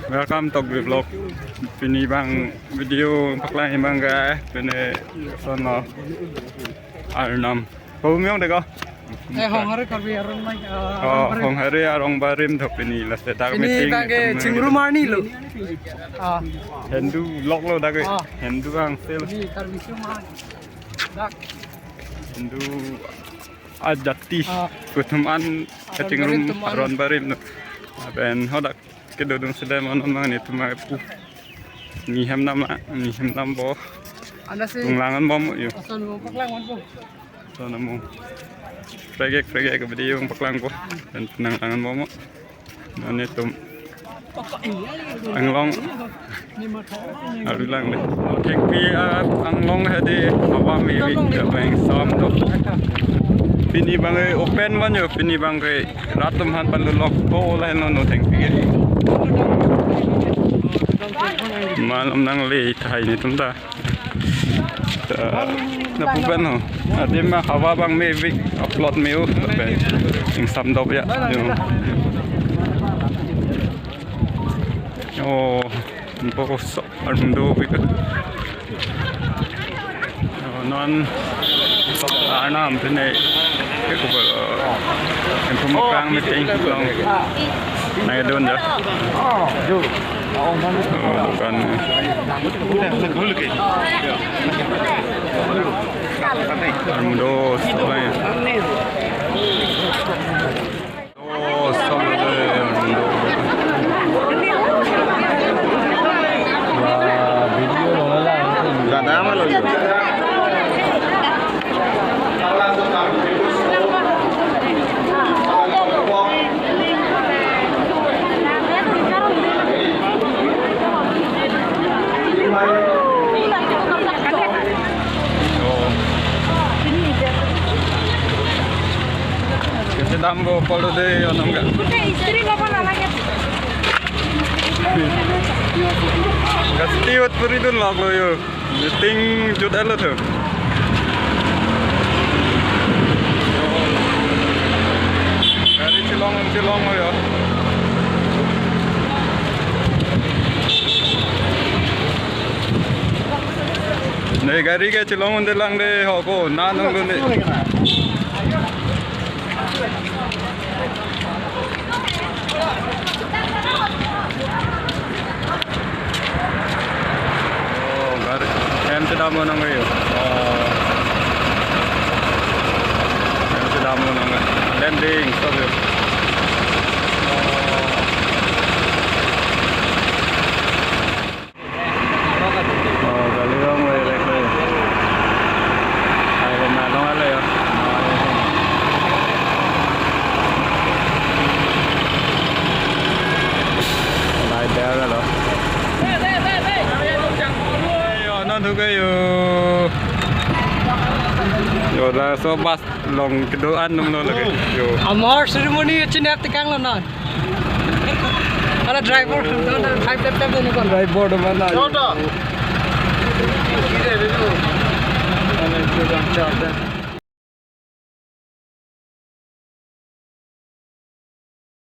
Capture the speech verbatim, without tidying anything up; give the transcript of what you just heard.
Welcome to Tokbi Vlog. Pini abang video paklang abang ke, pini sono Arnam. Ko miyong de ko? Eh, Honghari Karbi Arong mai, ah, Oh, Arong Barim. Honghari Arong Barim to pini last dak Pini meeting abang ke ketemu Chingrum gitu. Arni lo. Ah. Hindu vlog lo dak. Ah. Hindu abang sel. Pini Karbi Chingrum Arni. Dak. Hindu ajati Ah. kutum an Arong Kachingrum Barim tum an. Arong Barim no. Aben hodak kedodung sedem anon mang netum apu. Nihem nama, nihem nam bo. Anda si Tung langan bom yo. Ason mo paklang man po. So namu. Pregek pregek video paklang po. Dan nang langan bom. Netum Anglong. Aru lang de. Thengpi, ah, Anglong hadi hawa mevik abang ingsam do. Pini abang ke open man yo, pini abang ke rat atum aphan palulok po lahenlo no thengpi ke. Malom nangle tahai netum ta. Ta, lapu pen ho. Adim ma hawa abang mevik upload me-o. Lapen ingsam dop ya. Yo. Oh, bokso armudo vik. Oh, non Arnam pine ke kubal, eh, info mukang meeting long. Nai don ya. Oh, dukan. Armudo, stop ya. Oh, stop ya. Wah, video lo lah. Gak ada apa lagi. Kesi dam ko polo de yo nang ka. Gas tiwat puri dun lak lo yo. Meeting jut alo tu. Gari chelong, chelong lo yo. Ne gari ke chelong un-e lang de ho ko na nong dun de. Oh, gari. Hem sedam nang yo. Oh. Hem sedam nang. Landing, stop yo. Oh. Oh, kali dong, wei, wei, wei. Ai, kena dong, ale, ya. Lai, der, alo. Yo, non, thu, kayo. Yo, laso bus long kedo-an nung lo lagi. Yo. Amar ceremony chinep tekang lo non. Ala driver, driver, driver, driver, driver. Driver do mana? Chota.